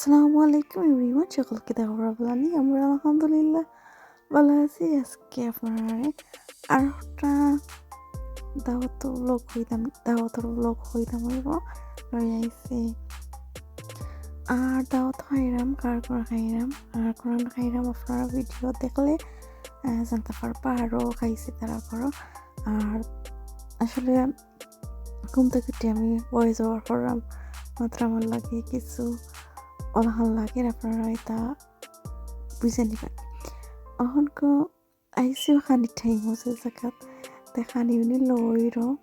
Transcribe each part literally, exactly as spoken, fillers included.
আসসালামু আলাইকুম everyone, সকলকে দেখাবো রাবলানি। আমরা আলহামদুলিল্লাহ ভালা আছি। আজকে আপনারারে আর একটা দাওয়াত vlog হইতাম, দাওয়াতর vlog হইতাম হইব লই আইছি। আর দাওয়াত খাইরাম, কার কার খাইরাম, আর কার কার খাইরাম, আপনারা video দেখলে, আহ, জানতা পারবা। আরও খাইছি তারা করো। আর আসলে ঘুম থাকি উঠি আমি voice over করলাম, মাত্র আমার লাগে কিছু অলাখান লাগে, আপনারা এটা বুঝে নিবেন। অখন কো আইসিও খানি time হচ্ছে জাগাত, তে খানি উনি লইরো,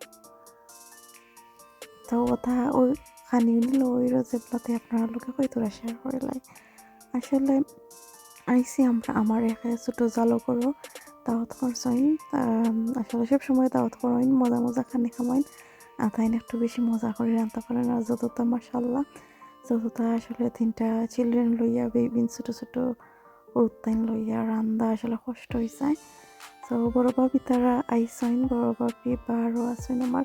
তো কথা ওই খানি উনি লইরো যে প্লাতে আপনারা লোকে কই তোরা share করে লাই। আসলে আইসি আমরা আমার একে ছোট জালো করো দাওয়াত করছইন। আম, আসলে সব সময় দাওয়াত করইন, মজা মজা খানি খামাইন। আর তাইন একটু বেশি মজা করে রান্না করেন। আর যতটা মাশাআল্লাহ, যতটা আসলে তিনটা children লইয়া, বেবিন ছোট ছোট উত্তাইন লইয়া রান্দা আসলে কষ্ট হয়ে যায়। তো বড় ভাবি তারা আইসইন, বড় ভাবি বারো আছইন আমার,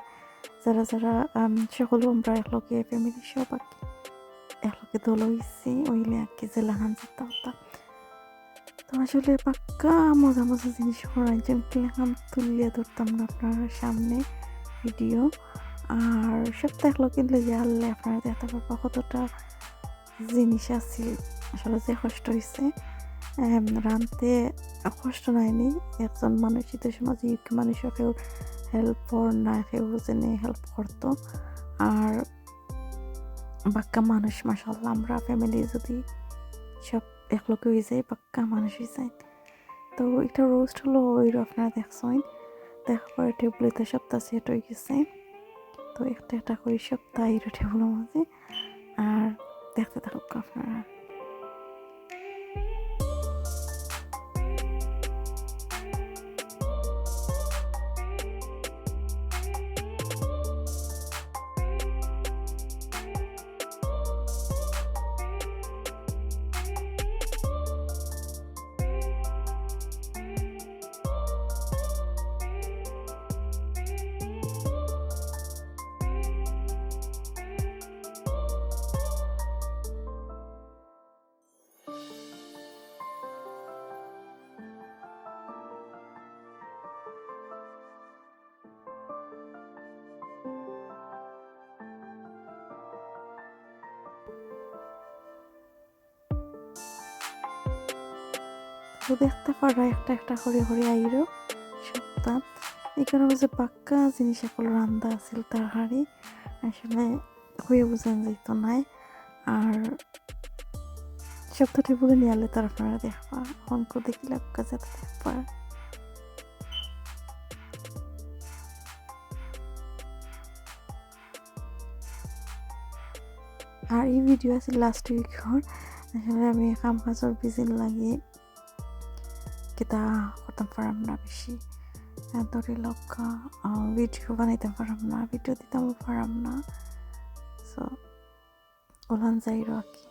যারা যারা, আম, সকল আমরা একলগে family সব আর কি, একলগে দল হইছি, ওইলে আর কি জেলা খান যেতা হতা। তো আসলে পাক্কা মজা মজা জিনিস করাইছেন, কিলাখান তুলিয়া ধরতাম না আপনার সামনে video। আর সপ্তাহ একলগে লইয়া আনলে আপনারা দেখতে পারবা কতটা জিনিস আছিল। আসলে যে কষ্ট হইছে, এম, রানতে কষ্ট নাইনি। একজন মানুষ ইতে সমাজে ইউকে মানুষও কেউ help কর না, কেউ যেনে help করতো। আর বাক্কা মানুষ, মাশাআল্লাহ, আমরা family যদি সব একলগে হয়ে যায়, বাক্কা মানুষ হয়ে যায়। তো একটা roast হলো, ওই আপনারা দেখছেন, দেখার পরে টেবুলে তো সপ্তাহ set হয়ে গেছে। তো একটা একটা করে সপ্তাহ এই টেবুলের মাঝে, আর দেখতে থাকুক আপনারা। তো দেখতে পারা একটা একটা করে করে আইরো সপ্তাহ। এখানে বুঝে পাক্কা জিনিস এখন রান্দা আছিল তরকারি। আসলে হয়ে বুঝান যেত নাই। আর সপ্তাহটি বলে নিয়ে আলে তার আপনারা দেখবা, অঙ্ক দেখি লাগা যেতে দেখবা। আর এই video আছে last week হর। আসলে আমি কাম কাজর busy লাগি কিতা করতাম পারাম না বেশি। আহ, ধরে লক্কা, আহ, video বানাইতাম পারাম না, video দিতাম পারাম না। So, ওলান যাই রাখি।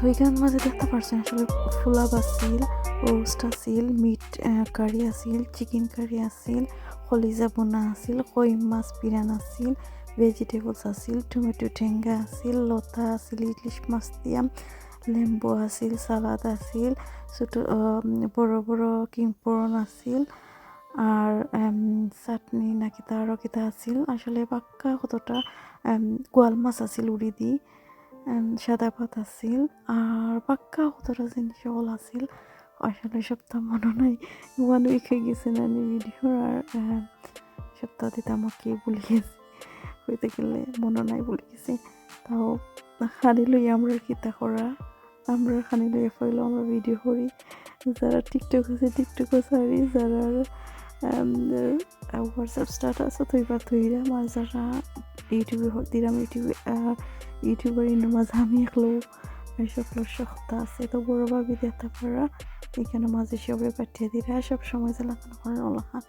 তো ইখান মাঝে দেখতা পারছইন আসলে ফুলাব আছিল, রোস্ট আছিল, মিট কারি আছিল, চিকেন কারি আছিল, কলিজা বোনা আছিল, কই মাছ পিরান আছিল, ভেজিটেবলস আছিল, টমেটো টেঙ্গা আছিল, লতা আছিল, ইলিশ মাছ দিয়া, লেম্বু আছিল, সালাদ আছিল, ছোট, আহ, বড় বড় কিং পরন আছিল, আর, আম, চাটনি না কিতা আরো কিতা আছিল। আসলে বাক্কা কতটা, আম, গোয়াল মাছ আছিল উড়ি দি, আম, সাদা ভাত আছিল, আর বাক্কা কতটা জিনিস অকল আছিল। আসলে সবতা মনো নাই, ওয়ান উইক অই গেছে না নি ভিডিওর, আর, আহ, সবতা দিতাম কি ভুলি গেছি, কইতে গেলে মনো নাই, ভুলি গেছি। তাও খানি লই আমরার কিতা করা, আমরার খানি লই ফইলো আমরা ভিডিও করি। যারা টিকটক আছে টিকটকও ছাড়ি, যারা, আম, আহ, WhatsApp স্ট্যাটাসও থইবা থইরাম, আর যারা ইউটিউবে হ-, দিরাম ইউটিউবে, আহ, ইউটিউবার ইনো মাঝে আমি একলো, এই সকল সত্তা আছে। তো বড় ভাবি দেখতা পাররা, ইখান মাঝে সবে পাঠিয়ে দিরা, সব সময় যে লাগানো করেন ওলাখান।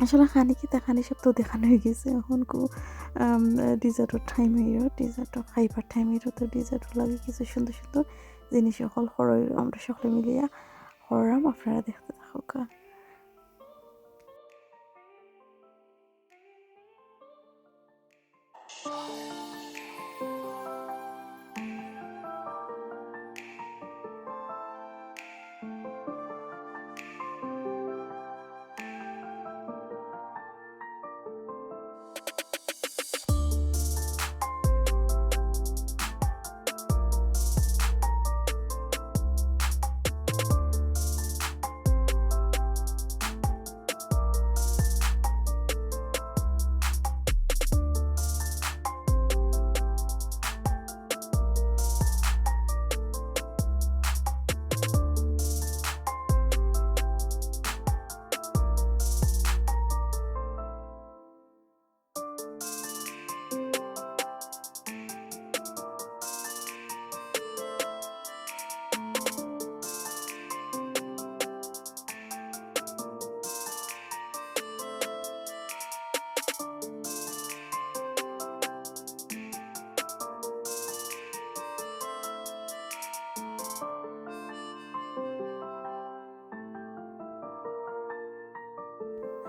আসলে খানি কিতা খানি সব তো দেখানো অই গেছে, এখন কু, আম, ডেজার্টর টাইম অইলো, ডেজার্ট খাইবার টাইম অইলো, তো ডেজার্ট লাগি কিছু সুন্দর সুন্দর জিনিস অকল খরচ অইলো, আমরা সকলে মিলিয়া খররাম, আপনারা দেখতে থাকুকা।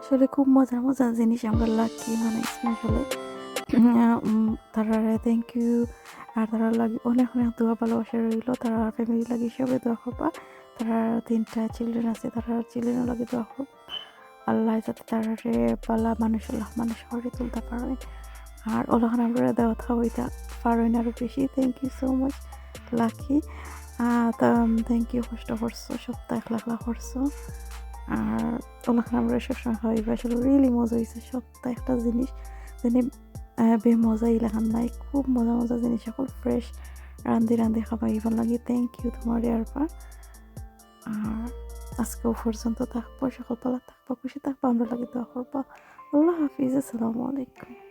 আসলে খুব মজার মজার জিনিস আমরা লাকি বানাইছি আসলে। উম, তারারে থ্যাংক ইউ। আর তারার লাগি অনেক অনেক দোয়া ভালোবাসা রইলো। তারার ফ্যামিলি লাগি সবে দোয়া করবা। তারার তিনটা চিলড্রেন আছে, তারার চিলড্রেনর লাগি দোয়া করবা। আল্লাহ যাতে তারারে বালা মানুষ, আল্লাহ মানুষ করে তুলতা পারইন। আর ওলাখান আমরা দাওয়াত খাওয়াইতা পারইন আরো বেশি। Thank you so much, Lucky. Ah, তা, উম, thank you, কষ্ট করছো, সপ্তাহ একলা একলা করছো। আর ওলাখান আমরা সবসময় খাওয়াইবা, আসলে রিয়েলি মজা অইছে। সপ্তাহ একটা জিনিস, যেন, আহ, বে মজা ইলাখান নাই, খুব মজা মজা জিনিস, সকল ফ্রেশ রান্ধি রান্ধি খাওয়াইবার লাগি। Thank you তোমারে আরবার। আর আজকেও পর্যন্ত থাকবো, সকল ভালা থাকবা, খুশি থাকবা, আমরা লাগি দোয়া করবা। আল্লাহ হাফিজ, আসসালামু আলাইকুম।